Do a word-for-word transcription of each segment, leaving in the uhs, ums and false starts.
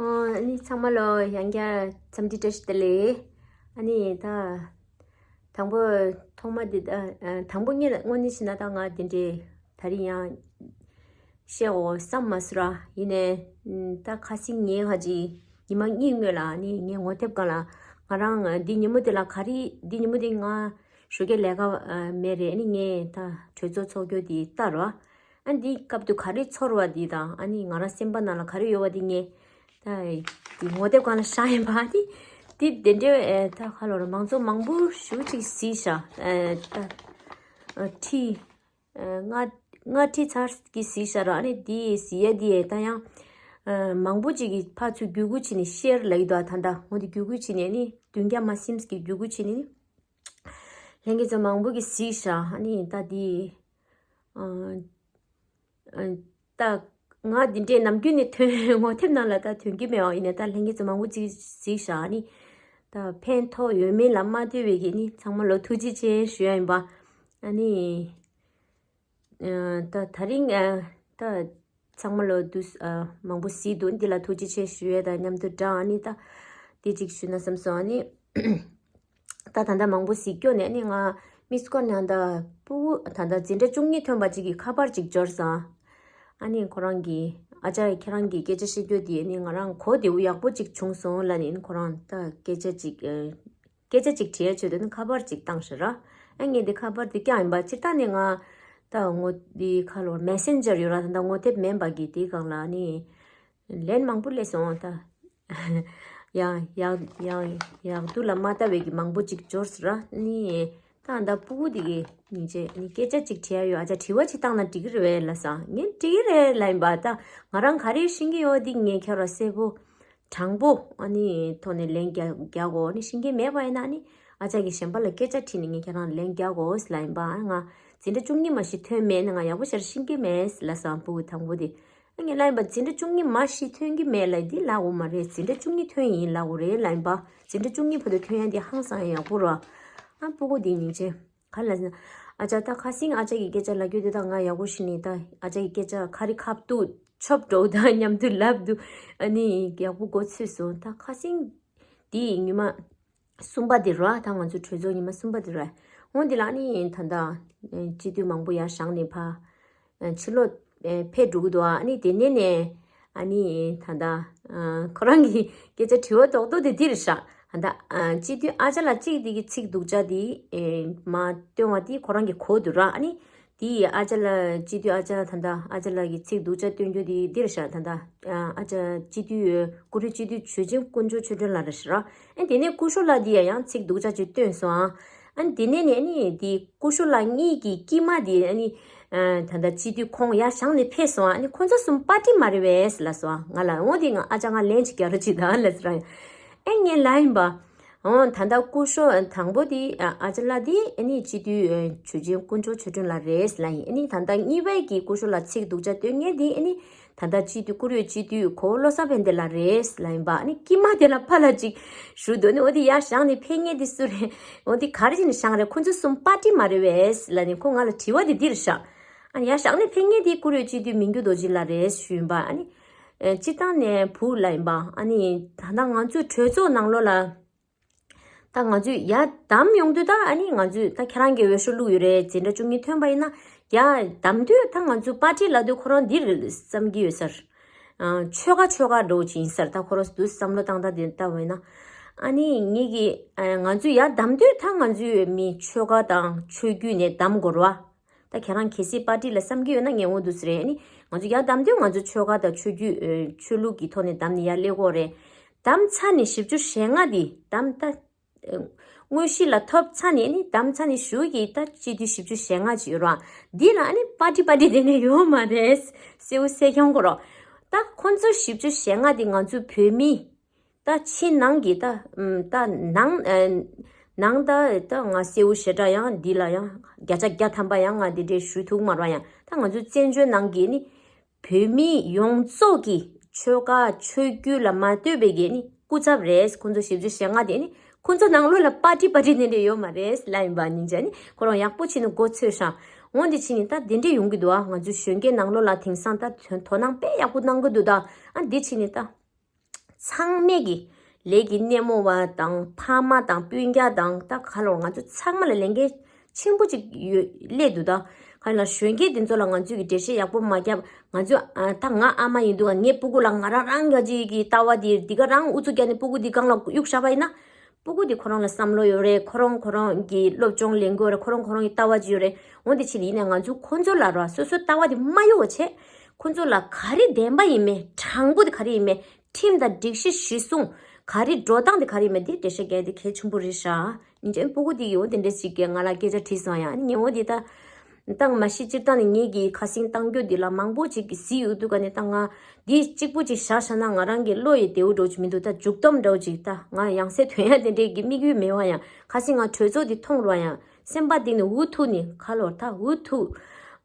ཨ་ནི་ཚང་མ་ལོ་ཡང་བསྐྱར་འཚམས་འདྲི་བཀྲ་ཤིས་བདེ་ལེགས། ཨ་ནི་ད་དང་པོ་ཐོག་མ་འདི་ད་ཨ་དང་པོ་ངས་དངོས་གནས་བྱས་ན་ད་ང་འདི་འདྲའི་ད་རིང་ཡང་བཤད་འོ་བསམ་མ་སོང་ར། ཡིན་ནའི་ད་ཁ་སང་ངས་ཧ་ཅི་ཉི་མ་གཉིས་སྔོན་ལ་ནི་ངས་ངོ་དེབ་སྒང་ལ་ང་རང་འདི་ཉིན་མོ་དེ་ལ་ག་རེ་འདི་ཉིན་མོ་དེ་ང་ཞོགས་ཀས་ལས་ཀ་མེད་རེད། ཨ་ནི་ངས་ད་གྲོས་ཚོགས་ཚོགས་རྒྱུ་དེ་ལྟ་རོ། ཨ་འདི་སྐབས་དུ་ག་རེ་ཚོར་བ་འདི་དང་ཨ་ནི་ང་རང་སེམས་པ་ནང་ལ་ག་རེ་ཡོད་པ་འདི་ངས་ད་འདི་ངོ་དེབ་སྒང་ལ་བཞག་ཡིན་པ། ཨ་ནི་འདི་དེ་འདྲའི་ཨེ་ད་ཁ་ལོ་ར་མང་ཚོགས་མང་པོ་ཞེ་པོ་ཅིག་གཟིགས་ཤག་ཨེ་ད་ཨ་ཁྲི་ཨེ་ལྔ་ལྔ་ཁྲི་ཚར་གྱི་གཟིགས་ཤག་ར། ཨ་ནི་འདི་གཟིགས་ཡ་འདི་ཨེ་ད་ཡང་ཨེ་མང་པོ་ཅིག་གིས་ཕར་ཚུར་བརྒྱུད་སྐུར་བྱས་ནས་ཤེར་ལབ་ཀྱི་འདུག་ད་ད་འོ་འདི་བརྒྱུད་སྐུར་བྱས་ནས་ཨ་ནི་བདུན་བརྒྱ་མ་ཟིན་གྱི་བརྒྱུད་སྐུར་བྱས་ནས་ཨ་ནི། ལྷན་རྒྱས་ཚོ་མང་པོ་གིས་གཟིགས་ཤག་ཨ་ནི་ད་འདི་ཨ་ཨ་ད་ང་འདི་འདྲས་ནམ་རྒྱུན་ནས་ཐོན་ངོ་དེབ་ནང་ལ་ད་ཐོན་གྱི་མེད་པ་ཡིན་ནའི་ད་ལྷན་རྒྱས་ཚོ་མང་པོ་གིས་གཟིགས་ཤག་ཨ་ནི་ད་ཕན་ཐོགས་ཡོད་མེད་ལ་མ་ལྟོས་པའི་གི་ནི་ཚང་མ་ལོ་ཐུགས་རྗེ་ཆེ་ཞུ་ཡ་ཡིན་པ། ཨ་ནི་ཨ་ད་ད་རིང་ཨ་ད་ཚང་མ་ལོ་དུས་ཨ་མང་པོ་གཟིགས་འདུག་འདི་ལ་ཐུགས་རྗེ་ཆེ་ཞུ་ཡས་དང་མཉམ་དུ་འདྲ། ཨ་ནི་ད་དེ་གཅིག་ཞུ་ན་བསམ་སོང་། ཨ་ནི་ད་ད་ལྟ་མང་པོ་གཟིགས་སྐྱོ་ནས་ཨ་ནི་ང་མིས་ཀོལ་ནང་ད་སྤུ་གུ་ད་ལྟ་འཛིན་གྲྭ་བཅུ་གཉིས་ཐོན་པ་གཅིག་གིས་ཁ་པར་གཅིག་འབྱོར་སོང་། ཨ་ནི་ཁོ་རང་གིས་ཨ་ཅག་ཁྱེད་རང་གིས་སྐད་ཆ་བཤད་རྒྱུ་དེ་ཨ་ནི་ང་རང་གོ་བདེ་པོ་ཡག་པོ་གཅིག་བྱུང་སོང་ལབ་ནས་ཨ་ནི་ཁོ་རང་ད་སྐད་ཆ་གཅིག་ཨ། སྐད་ཆ་གཅིག་དྲི་ཡ་བྱོས་དོན་ཁ་པར་གཅིག་བཏང་ཤག་ར། ཨ་ངས་འདི་ཁ་པར་འདི་བཀྱག་ཡིན་པ་སྤྱིར་བཏང་ནས་ང་ད་ངོ་འདི་ཁ་ལོ་མེ་སེན་ཇར་ཡོད་ར། ད་ངོ་དེབ་མིན་པ་གི་དེའི་སྒང་ལ་ནི་ལན་མང་པོ་སླེབས་སོང་ད། ཡང་ཡང་ཡང་ཡག་སྡུག་ལ་མ་ལྟ་བའི་གི་མང་པོ་གཅིག་འབྱོར་སོང་ར། ནི་ད་ད་སྤུ་གུ་འདི་གི་སྙིང་རྗེ་ནི་སྐད་ཆ་གཅིག་དྲི་ཡ་ཡོད། ཨ་ཅག་དྲི་བ་གཅིག་བཏང་ན་འགྲིག་གི་རེད་པས་ལབ་སོང་། ངས་འགྲིག་གི་རེད་ལབ་ཡིན་པ། ད་ང་རང་ག་རེ་ཤེས་ཀྱི་ཡོད་འདི་ངས་ཁྱོད་ར་གསལ་པོ། དྲང་པོ་ཨ་ནི་ཐོག་ནས་ལན་རྒྱག་རྒྱག་དགོས། ཨ་ནི་ཤེས་ཀྱི་མེད་པ་ཡིན་ན་ཨ་ནི་ཨ་ཅག་གིས་གཞན་པ་ལ་སྐད་ཆ་དྲིས་ནས་ངས་ཁྱེད་རང་ལན་རྒྱག་དགོས་ལབ་ཡིན་པ། ཨ་ང་འཛིན་གྲྭ་བཅུ་གཉིས་མ་གཞི་ཐོན་མེད་ན་ང་ཡག་པོ་ཞེ་དྲག་ཤེས་ཀྱི་མེད་ལབ་སོང་། སྤུ་གུ་དང་པོ་དེ་ཨ་ངས་ལབ་ཡིན་པ། འཛིན་གྲྭ་བཅུ་གཉིས་མ་གཞི་ཐོན་གྱི་མེད་ལབ་འདི་ལབ་དགོས་མ་རེད། འཛིན་གྲྭ་བཅུ་གཉིས་ཐོན་ཡིན་ལབ་དགོས་རེད་ལབ་ཡིན་པ། འཛིན་གྲྭ་བཅུ་གཉིས་བར་དུ་ཐོན་ཡ་འདི་ཧང་སང་ཡག་པོ་ར། ཨ་སྤུ་གུ་འདི་སྙིང་རྗེ། ག་ལ་ཟེར་ན། ཨ་ཅག་ད་ཁ་སང་ཨ་ཅག་གི་སྐད་ཆ་ལབ་རྒྱུ་དེ་དག་ང་ཡག་པོ་ཤེས་ནས་ད་ཨ་ཅག་གི་སྐད་ཆ་ཁ་རི་ཁ་ཐུག་ཆོབ་འགྲོ་ད་མཉམ་དུ་ལབ་འདུག་ཨ་ནི་ཡག་པོ་གོ་ཚོད་སོང་། ད་ཁ་སང་དེ་ཉི་མ་གསུམ་པ་དེ་ར། ད་ང་ཚོ་གྲོས་ཚོགས་ཉི་མ་གསུམ་པ་དེ་ར། འོ་དེ་ལ་ཨ་ནི་ད་ད་སྤྱི་འཐུས་མང་པོ་ཡར་བཞེངས་ནས་ཕར་ཕྱི་ལོགས་ཕེབས་འགྲོ་གི་འདུག་ཨ་ནི་དེ་ནས་ནས་ཨ་ནི་ད་ལྟ་ཁོ་རང་གི་སྐད་ཆ་དྲི་བ་རྡོག་རྡོག་དེ་འདི་རེད་ཤག་ད་ལྟ་སྤྱི་འཐུས་ཨ་ཅག་ལགས་གཅིག་དེ་གི་ཚིག་སྡུག་ཅག་དེ་མར་བཏོན་པ་དེ་ཁོ་རང་གི་གོ་འདུག་ར། ཨ་ནི་དེ་ཨ་ཅག་ལགས་སྤྱི་འཐུས་ཨ་ཅག་ད་ལྟ་ཨ་ཅག་ལགས་ཀྱི་ཚིག་སྡུག་ཅག་བཏོན་རྒྱུ་དེ་འདི་རེད་ཤག་ད་ལྟ་ཨ་ཅག་སྤྱི་འཐུས་ཀུ་རུ་སྤྱི་འཐུས་ཆོས་རྒྱན་དཀོན་མཆོག་ཆོས་སྒྲོན་ལགས་རེད་ཤག་ར། ཨ་ནི་དེ་ནས་སྐུ་ཞབས་ལགས་དེ་ཡང་ཚིག་སྡུག་ཅག་ཅིག་བཏོན་སོང་ཨ། ཨ་ནི་དེ་ནས་ནས་ཨ་ནི་དེ་སྐུ་ཞབས་ལགས་གཉིས་ཀྱི་དཀྱིལ་མ་དེ་ཨ་ནི་ད་ལྟ་སྤྱི་འཐུས་ཁོང་ཡར་བཞེངས་ནས་ཕེབས་སོང་ཨ། ཨ་ནི་ཁོང་ཚོ་གསུམ་པར་ཊི་མ་རེད་པས་ལབ་སོང་ང་ལ། འོ་དེ་ང་ཨ་ཅག་ང་ལན་ཅིག་རྒྱག་རོགས་བྱེད་དང་ལབ་ཟེར་ཨ། ཨེ་ངས་ལབ་ཡིན་པ། འོ་ད་ལྟ་སྐུ་ཞབས་དང་པོ་དེ་ཨ་ཅག་ལགས་དེ་ཨ་ནི་སྤྱི་འཐུས་ཆོས་རྒྱན་དཀོན་མཆོག་ཆོས་སྒྲོན་ལགས་རེད་ལབ་ཡིན། ཨ་ནི་ད་ལྟ་གཉིས་པའི་གི་སྐུ་ཞབས་ལགས་ཚིག་སྡུག་ཅག་བཏོན་མཁན་དེ་ཨ་ནི་ད་ལྟ་སྤྱི་འཐུས་བཀུར་འོས་སྤྱི་འཐུས་གོ་བོ་བློ་བཟང་ཕན་བདེ་ལགས་རེད་ལབ་ཡིན་པ། ཨ་ནི་དཀྱིལ་མ་དེ་ལ་ཕར་ལ་ཅིག་ཞུ་འདུག་ཨ་ནི་འོ་དེ་ཡར་བཞེངས་ནས་ཕེབས་མཁན་དེ་སུ་རེད། འོ་དེ་ག་རེ་བྱས་ནས་བཞེངས་རེད། ཁོང་ཚོ་གསུམ་པར་ཊི་མ་རེད་པས་ལབ་ནས་ཁོ་ང་ལ་དྲི་བ་དེ་འདི་རེད་ཤག་ཨ་ནི་ཡར་བཞེངས་ནས་ཕེབས་མཁན་དེ་བཀུར་འོས་སྤྱི་འཐུས་མི་འགྱུར་རྡོ་རྗེ་ལགས་རེད་ཞུས་ཡིན་པ། ཨ་ནི་སྤྱིར་བཏང་ནས་བུ་ལབ་ཡིན་པ། ཨ་ནི་ད་ལྟ་ང་ཚོའི་གྲོས་ཚོགས་ནང་ལོགས་ལ་ད་ང་ཚོས་ཡར་བདམས་ཡོང་དུས་ད་ཨ་ནི་ང་ཚོས་ད་ཁྱེད་རང་གི་འོས་ཤོག་བླུགས་ཡོད་རེད། འཛིན་གྲྭ་བཅུ་གཉིས་ཐོན་པ་ཡིན་ན་ཡར་བདམས་དུས་ད་ང་ཚོའི་པར་ཊི་ལབ་དུས་ཁོ་རང་འདི་རེད་བསམ་གྱི་ཡོད་ས་རེད། ཨ་ཆོལ་ཁ་ཆོལ་ཁ་འདྲ་བོ་ཅིག་ཡིན་ས་རེད། ད་ཁོ་རང་འདུག་བསམ་བློ་བཏང་སྟངས་དེ་ལྟ་བ་ཡིན་ན། ཨ་ནི་ངེད་ཀྱིས་ཨ་ང་ཚོས་ཡར་བདམས་དུས་ད་ང་ཚོས་མི་ཆོལ་ཁ་དང་ཆོས་བརྒྱུད་ནས་བདམས་དགོས་རེད་བ། ད་ཁྱེད་རང་གལ་སྲིད་པར་ཊི་ལ་བསམ་གྱི་ཡོད་ན་ངས་འོ་འདུག་ཟེར་རེད། ཨ་ནི་ང་ཚོ་ཡར་བདམས་དུས་ང་ཚོ་ཆོལ་ཁ་དང་ཆོས་བརྒྱུད་ཨ་ཆོས་ལུགས་ཀྱི་ཐོག་ནས་བདམས་ནས་ཡར་སླེབས་ཀྱི་ཡོད་རེད། བདམས་ཚར་ནས་བཞི་བཅུ་ཞེ་ལྔ་དེ་བདམས་ད་དངོས་གཞི་ལ་ཐོབ་ཚར་ནས་ཨ་ནི་བདམས་ཚར་ནས་གཞུག་གི་ད་སྤྱི་འཐུས་བཞི་བཅུ་ཞེ་ལྔ་ཅིག་ཡོད་རེད་བ། འདི་ལ་ཨ་ནི་པར་ཊི་པར་ཊི་དེ་ནས་ཡོད་མ་རེད། གསལ་པོ་གསལ་རྐྱང་གོ་རོགས། ད་ཁོང་ཚོ་བཞི་བཅུ་ཞེ་ལྔ་དེ་ང་ཚོ་བོད་མི་ད་ཕྱི་ནང་གི་ད་ཨམ་ད་ནང་ཨ་ནང་ད་ད་ང་གསལ་པོ་ཞེ་དྲག་ཡང་འདི་ལ་ཡང་བརྒྱ་ཆ་བརྒྱ་ཐམ་པ་ཡང་ང་འདི་འདྲའི་ཞུ་ཐུབ་མ་རེད་བ། ཡང་ད་ང་ཚོའི་བཙན་བྱོལ་ནང་གི་ནི་བོད་མི་ཡོངས་རྫོགས་ཀྱི་ཆོལ་ཁ་ཆོས་བརྒྱུད་ལ་མ་ལྟོས་པའི་གི་ནི་སྐུ་ཚབ་རེད། ཁོང་ཚོ་བཞི་བཅུ་ཞེ་ལྔ་དེ་ནི་ཁོང་ཚོ་ནང་ལོགས་ལ་པར་ཊི་པར་ཊི་དེ་འདྲ་ཡོད་མ་རེད་ལབ་ཡིན་པ། སྙིང་རྗེ་ནི་ཁོ་རང་ཡག་པོ་བྱས་ནས་མགོ་ཚོས་ཤག་འོ་འདི་བྱས་ནི་ད་དེ་འདྲ་ཡོང་གི་འདུག་ཨ་ང་ཚོའི་གཞོན་སྐྱེས་ནང་ལོགས་ལ་དེང་སང་ད་དོ་དོ་སྣང་དཔེ་ཡག་པོ་གནང་གི་འདུག་ད་ཨ་འདི་བྱས་ནི་ད། ཚང་མས་ཀྱི་ལས་ཀྱི་སྣེ་མོ་བ་དང་ཕ་མ་དང་སྤུན་ཀྱག་དང་ད་ག་ལོར་ང་ཚོ་ཚང་མ་ལ་ལས་འགན་ཆེན་པོ་ཅིག་ཡོད་སླེབས་འདུག་ད་ག་ལ་གཞོན་སྐྱེས་དེ་ཚོ་ལ་ང་ཚོས་ཀྱི་འགྲེལ་བཤད་ཡག་པོ་མ་བརྒྱབ། ང་ཚོས་ཨ་ད་ང་ཨ་མ་ཡིན་འདུག་ག་ངའི་སྤུ་གུ་ལ་ང་རང་རང་ག་ཅིག་གི་ལྟ་བ་དེ་འདི་ག་རང་ཨུ་ཚུགས་བརྒྱབ་ནས་སྤུ་གུ་འདི་སྒང་ལ་གཡུག་བཞག་པ་ཡིན་ན། སྤུ་གུ་དེ་ཁོ་རང་ལ་བསམ་བློ་ཡོད་རེད། ཁོ་རང་ཁོ་རང་གི་སློབ་སྦྱོང་ལེན་དགོས་རེད། ཁོ་རང་ཁོ་རང་གི་ལྟ་བ་ཅིག་ཡོད་རེད། འོ་དེ་ཕྱིར་ཡིན་ནའི་ང་ཚོ་ཁོ་ཚོ་ལ་ར་སོ་སོའི་ལྟ་བ་དེ་མ་གཡོ་བ་བྱས། ཁོ་ཚོ་ལ་ག་རེ་བདེན་པ་ཡིན་མེད་དྲང་པོ་དེ་ག་རེ་ཡིན་མེད་ཁྲིམས་དང་སྒྲིག་གཞི་གཞི་བཟུང་ག་རེ་འགྲོ་སྟངས་དེ་ག་རེ་ཡིན་མེད་དེ་འགྲེལ་བཤད་རྒྱག་དེ་གལ་ཆེན་པོ་རེད་ཤག་ཨ་ནི་སྤུ་གུ་དེ་ཡིས་འོ་དེ་འདྲ་ཞིག་གིས་ང་ལ་སྐད་ཆ་དྲིས་སོང་ཡ། ཨ་ནི་ངས་འོ་དེ་ད་ད་མ་གཞི་སྤྱིར་བཏང་ནས་ངེད་ཀྱི་ཁ་སང་བཏང་རྒྱུ་འདི་ལ་མང་པོ་ཅིག་གིས་གཟིགས་ཡོད་དུས་ག་ནས་ད་ང་འདི་གཅིག་པུ་ཅིག་བཞག་བཞག་ན་ང་རང་གི་བློ་ཡི་བདེ་བོ་འདྲ་བོ་ཅིག་མི་འདུག་ད་མཇུག་སྡོམ་འདྲ་བོ་ཅིག་ད་ང་ཡང་སེ་ཐོན་ཡ་དེ་འདྲས་ཀྱི་དམིགས་ཡུལ་མེད་པ་ཡང་ཁ་སང་ང་གྲོས་ཚོགས་འདི་མཐོང་རུང་ཡང་སེམས་པ་གཏིང་ནས་འུ་ཐུག་ནས་ཁ་ལོར་ད་འུ་ཐུག་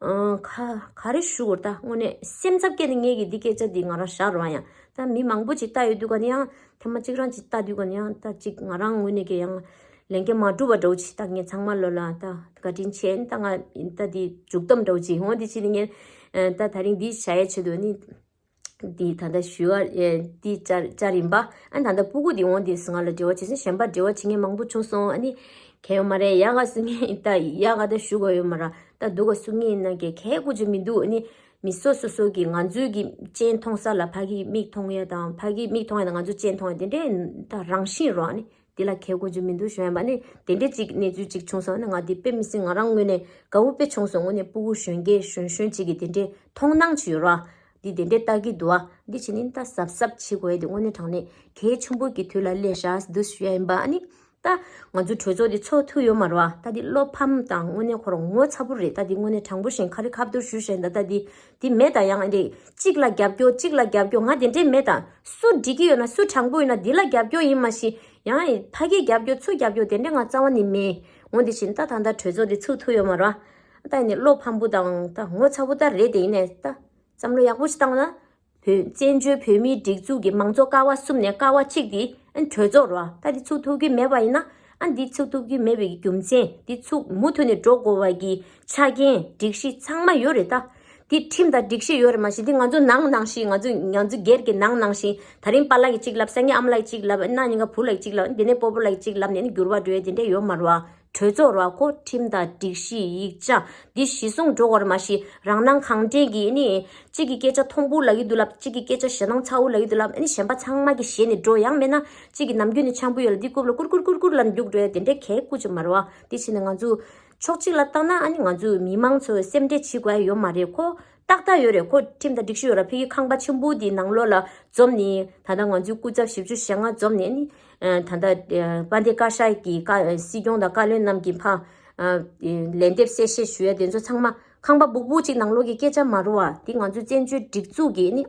ཨང་། ག་ག་རེ་ཞུ་དགོས་ད་དངོས་གནས་སེམས་འཚབ་སྐྱེས་ནས་ངེད་ཀྱི་འདི་སྐད་ཆ་འདི་ང་རང་བཞག་རུང་ཡང་ད་མི་མང་པོ་ཅིག་ལྟ་ཡོད་དུས་ག་ནས་ཡང་ཐེངས་མ་གཅིག་རང་ཅིག་ལྟ་དུས་ག་ནས་ཡང་ད་ཅིག་ང་རང་ངོས་ནས་ཀྱི་ཡང་ལས་འགན་མ་འགྲུབ་པ་འདྲ་བོ་ཅིག་ད་ངས་ཚང་མ་ལོ་ལ་ད་བཀའ་དྲིན་ཆེ། ད་ང་ད་འདི་མཇུག་སྡོམ་འདྲ་བོ་ཅིག་འོང་འདི་ཕྱིར་ནི་ངས་ད་ད་རིང་འདི་བྱ་ཡའི་ཆེད་དུ་ནི་འདི་ད་ལྟ་ཞུ་བ་འདི་བཅར་བཅར་ཡིན་པ། ཨ་ད་ལྟ་སྤུ་གུ་འདི་འོང་འདི་ང་ལ་འབྲེལ་བ་བྱེད་སོང་། གཞན་པ་འབྲེལ་བ་བྱེད་མཁན་མང་པོ་བྱུང་སོང་། ཨ་ནི་གལ་ཡོད་མ་རེད། ཡག་ག་སུ་ངས་ད་ཡག་ག་ད་ཞུ་དགོས་ཡོད་མ་རེད། ད་སྡུག་ག་སུ་ངས་ཡིན་ན་གལ་གལ་དགོས་ཀྱི་མི་འདུག་ཨ་ནི་མི་སོ་སོ་སོ་གི་ང་ཚོའི་གི་སྤྱན་མཐོང་ས་ལ་ཕ་གི་མིག་མཐོང་ཡ་དང་ཕ་གི་མིག་མཐོང་ཡ་དང་ང་ཚོ་སྤྱན་མཐོང་ཡ་དེ་འདྲའི་ད་རང་བཞིན་རོ། ཨ་ནི་དེ་ལ་གལ་དགོས་ཀྱི་མི་འདུག་ཞུ་ཡ་ཡིན་པ། ཨ་ནི་དེ་འདྲའི་ཅིག་གནས་ཚུལ་ཅིག་བྱུང་སོང་། ཨ་ནི་ང་འདི་དཔེ་མི་སྲིད་ང་རང་ངོས་ནས་དགའ་བོ་དཔེ་བྱུང་སོང་། དངོས་གནས་སྤུ་གུ་གཞོན་སྐྱེས་གཞོན་གཞོན་ཅིག་གི་དེ་འདྲའི་མཐོང་སྣང་ཅིག་ཡོད་ར། འདི་དེ་འདྲའི་ལྟ་གི་འདུག་ཨ། འདི་བྱས་ནི་ད་གཟབ་གཟབ་བྱེད་དགོས་ཡ་དེ་དངོས་གནས་དྲང་གནས་གལ་ཆེན་པོ་གི་དུས་ལ་སླེབས་ཤག་འདུག་ཞུ་ཡ་ཡིན་པ། ཨ་ནི་ད་ང་ཚོ་གྲོས་ཚོགས་འདི་ཚོགས་ཐུབ་ཡོད་མ་རེད་བ། ད་འདི་བློ་ཕམ་དང་དངོས་གནས་ཁོ་རང་ངོ་ཚ་པོ་རེད། ད་འདི་དངོས་གནས་དྲང་པོ་བཞིན་ཁ་རི་ཁ་ཐུག་ཞུ་བཞིན་ད་ད་འདི་འདི་མེད་ད་ཡང་འདི་གཅིག་ལ་རྒྱབ་སྐྱོར་གཅིག་ལ་རྒྱབ་སྐྱོར་ང་དེ་འདྲས་མེད་ད། སུ་འགྲིག་གི་ཡོད་ན་སུ་དྲང་པོ་ཡོད་ན་འདི་ལ་རྒྱབ་སྐྱོར་ཡིན་མ་གཞི་ཡང་ཕ་གིའི་རྒྱབ་སྐྱོར་ཚུར་རྒྱབ་སྐྱོར་དེ་འདྲས་ང་རྩ་བ་ནས་མེད། འོ་འདི་བཞིན་ད་ད་ད་གྲོས་ཚོགས་འདི་ཚོགས་ཐུབ་ཡོད་མ་རེད་བ། ད་ཡིན་ནི་བློ་ཕམ་པོ་དང་ད་ངོ་ཚ་པོ་ད་རེད། དེ་ཡིན་ནས་ད་བསམ་བློ་ཡག་པོ་ཞིག་བཏང་ན། བོད་བཙན་བྱོལ་བོད་མིའི་སྒྲིག་འཛུགས་ཀྱི་མང་གཙོ་ཀ་བ་གསུམ་ནས་ཀ་བ་གཅིག་དེ་ཨ་ནི་གྲོས་ཚོགས་རེད་བ། ད་དེ་ཚུགས་ཐུབ་ཀྱི་མེད་པ་ཡིན་ན་ཨ་ནི་དེ་ཚུགས་ཐུབ་ཀྱི་མེད་པའི་རྒྱུ་མཚན་དེ་ཚུགས་མུ་མཐུད་ནས་འགྲོ་དགོས་པ་གི་ཆ་རྐྱེན་སྒྲིག་གཞི་ཚང་མ་ཡོད་རེད་ད། དེ་ཁྲིམས་དང་སྒྲིག་གཞི་ཡོད་རེད་མ་གཞི་དེ་ང་ཚོ་ནང་ནང་བཞིན་ང་ཚོ་ང་ཚོ་སྒེར་གྱི་ནང་ནང་བཞིན་ད་རིང་པཱ་ལགས་ཀྱིས་གཅིག་ལབ། སང་ཉིན་ཨ་མ་ལགས་ཀྱིས་གཅིག་ལབ། ཨ་ནི་ཉིན་ག་བུ་ལགས་ཀྱིས་གཅིག་ལབ། དེ་ནས་སྤོ་བོ་ལགས་ཀྱིས་གཅིག་ལབ་ནས་ཨ་ནི་འགྱུར་བ་འགྲོ་ཡ་དེ་འདྲ་ཡོད་མ་རེད་བ། གྲོས་ཚོགས་ར་ཁོ་ཁྲིམས་དང་སྒྲིག་གཞི་ཡིག་ཆ་འདི་གཞི་བཟུང་འགྲོ་དགོས་རེད་མ་གཞི་རང་སྣང་གང་དྲན་གྱིས་ནི་གཅིག་གི་སྐད་ཆ་མཐོན་པོ་ལབ་ཀྱི་འདུག་ལབ། གཅིག་གི་སྐད་ཆ་ཞེད་སྣང་ཚ་བོ་ལབ་ཀྱི་འདུག་ལབ། ཨ་ནི་གཞན་པ་ཚང་མ་གི་ཞེད་ནས་འགྲོ་ཡང་མེད་ན་གཅིག་གི་ནམ་རྒྱུན་ནས་འཆམ་པོ་ཡོད་ལ་འདི་རྐུབ་ལ་ཀུར་ཀུར་ཀུར་ཀུར་ལ་རྒྱུག་འགྲོ་ཡ་དེ་འདྲའི་གལ་དགོས་ཀྱི་མ་རེད་བ། དེ་བྱས་ནས་ང་ཚོ་ཕྱོགས་གཅིག་ལ་བཏང་ན་ཨ་ནི་ང་ཚོ་མི་མང་ཚོ་སེམས་ཁྲལ་བྱེད་དགོས་ཡ་ཡོད་མ་རེད། ཁོ་ཏག་ཏག་ཡོད་རེད། ཁོ་ཁྲིམས་དང་སྒྲིག་གཞི་ཡོད་ར། ཕ་གི་ཁང་པ་ཆེན་པོ་དེའི་ནང་ལོགས་ལ་འཛོམས་ནས་ད་ལྟ་ང་ཚོའི་སྐུ་ཚབ་བཞི་བཅུ་ཞེ་ལྔ་འཛོམས་ནས་ནི་ད་ལྟ་དཔལ་ལྡན་བཀའ་ཤག་གི་བཀའ་སྲིད་སྐྱོང་དང་བཀའ་བློན་རྣམས་ཀྱི་ཕ་ལན་འདེབས་གསལ་བཤད་ཞུ་ཡ་དེ་ཚོ་ཚང་མ་ཁང་པ་སྦུག་སྦུག་ཅིག་ནང་ལོགས་ཀྱི་སྐད་ཆ་མ་རུ་བ་དེ་ང་ཚོའི་བཙན་བྱོལ་སྒྲིག་འཛུགས་ཀྱི་ནི་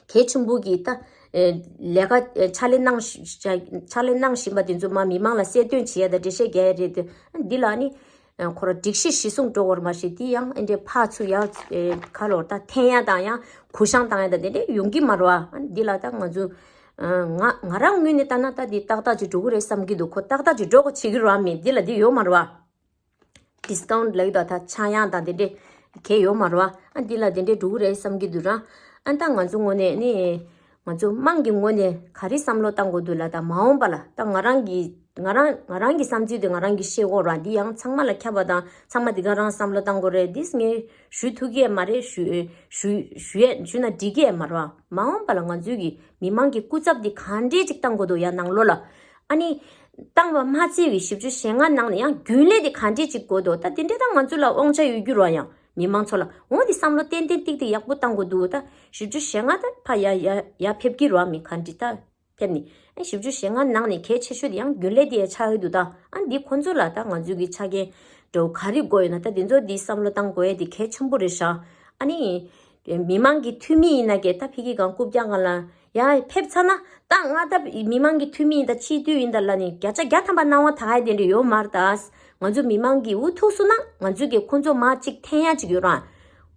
གལ་ཆེན་པོ་གི་ད་ལས་ཀ་ཕྱག་ལས་གནང་ཕྱག་ལས་གནང་བཞིན་པ་དེ་ཚོ་མ་མི་མང་ལ་གསལ་སྟོན་བྱེད་ཡ་དང་འགྲེལ་བཤད་རྒྱག་ཡ་རེད་དེ་འདི་ལ་ནི། ཁོ་ར་སྒྲིག་གཞི་གཞི་བཟུང་འགྲོ་བར་མ་ཞིག་དེ་ཡང་ཨེ་འདྲའི་ཕར་ཚུར་ཡར་ཁ་ལོར་ད་འཐེན་ཡ་དང་ཡང་གུ་བཤང་བཏང་ཡ་དང་དེ་འདྲའི་ཡོང་གི་མ་རེད་བ། འདི་ལ་ད་ང་ཚོ་ང་ང་རང་ངོས་ནས་ལྟ་ན་ད་འདི་ཏག་ཏག་ཅིག་འགྲོ་གི་རེད་བསམ་གྱི་འདུག་ཁོ་ཏག་ཏག་ཅིག་འགྲོ་གི་བྱེད་ཀྱི་རེད་བ། མི་འདི་ལ་འདི་ཡོད་མ་རེད་བ། ཌི་སི་ཀའུན་ཊི་ལབ་ཀྱི་འདུག་ད་ཆག་ཡང་དང་དེ་འདྲའི་གས་ཡོད་མ་རེད་བ། ཨ་འདི་ལ་དེ་འདྲའི་འགྲོ་གི་རེད་བསམ་གྱི་འདུག་ར། ཨ་ད་ང་ཚོ་ངོས་ནས་ནི། ང་ཚོ་དམངས་ཀྱི་ངོས་ནས་ག་རེ་བསམ་བློ་བཏང་དགོས་འདུག་ལ་ད་མ་འོངས་པ་ལ་ད་ང་རང་གི་ང་རང་ང་རང་གི་བསམ་ཚུལ་དེ་ང་རང་གིས་བཤད་དགོས་ར། འདི་ཡང་ཚང་མ་ལ་ཁྱབ་པ་དང་ཚང་མ་འདི་ག་རང་བསམ་བློ་བཏང་དགོས་རེད། འདིས་ངས་ཞུ་ཐུབ་ཀྱི་ཡ་མ་རེད། ཞུ་ཞུ་ཞུ་ཡས་ཞུ་ན་འགྲིག་གི་ཡ་མ་རེད་བ། མ་འོངས་པ་ལ་ང་ཚོའི་གི་མི་མང་གི་སྐུ་ཚབ་འདི་ག་འདྲས་ཅིག་བཏང་དགོས་འདུག་ཡ་ནང་ལོགས་ལ་ཨ་ནི་བཏང་བ་མ་ཚད་པའི་བཞི་བཅུ་ཞེ་ལྔ་ནང་ནས་ཡང་རྒྱུན་ལས་འདི་ག་འདྲས་ཅིག་དགོས་འདུག་ད་དེ་འདྲས་ད་ང་ཚོ་ལ་དབང་ཆ་ཡོད་རྒྱུ་རེད་བ། ཡང་མི་མང་ཚོ་ལ་འོ་འདི་བསམ་བློ་ཏན་ཏན་ཏིག་ཏིག་ཡག་པོ་བཏང་དགོས་འདུག་ད་བཞི་བཅུ་ཞེ་ལྔ་ད་ཕ་ཡ་ཡ་ཡ་ཕེབས་ཀྱི་རེད་བ། མི་ག་འདྲི་ད་ཕེབས་ནི་ཨ་བཞི་བཅུ་ཞེ་ལྔ་ནང་ནས་གལ་ཆེ་ཤོས་དེ་ཡང་རྒྱུན་ལས་དེ་ཡ་ཆགས་ཀྱི་འདུག་ད་ཨ་འདི་ཁོ་ཚོ་ལ་ད་ང་ཚོའི་གི་ཆ་རྐྱེན་འདྲ་བོ་ག་རེ་དགོས་ཡོད་ན་ད་དེ་ཚོ་འདི་བསམ་བློ་བཏང་དགོས་ཡ་དེ་གལ་ཆེན་པོ་རེད་ཤག་ཨ་ནི་མི་མང་གི་འཐུས་མི་ཡིན་ན་གི་ད་ཕ་གི་གང་རྐུབ་བཀྱག་སྒང་ལ་ཡ་ཕེབས་ཚར་ན་ད་ང་ད་མི་མང་གི་འཐུས་མི་ཡིན་ད་སྤྱི་འཐུས་ཡིན་ད་ལ་ནི་བརྒྱ་ཆ་བརྒྱ་ཐམ་པ་སྣང་བ་ད་ག་ཡ་དེ་འདྲ་ཡོད་མ་རེད་ད། ང་ཚོ་མི་མང་གི་འུ་ཐུག་སོང་ན་ང་ཚོས་གི་ཁོ་ཚོ་མར་གཅིག་འཐེན་ཡ་གཅིག་ཡོད་ར།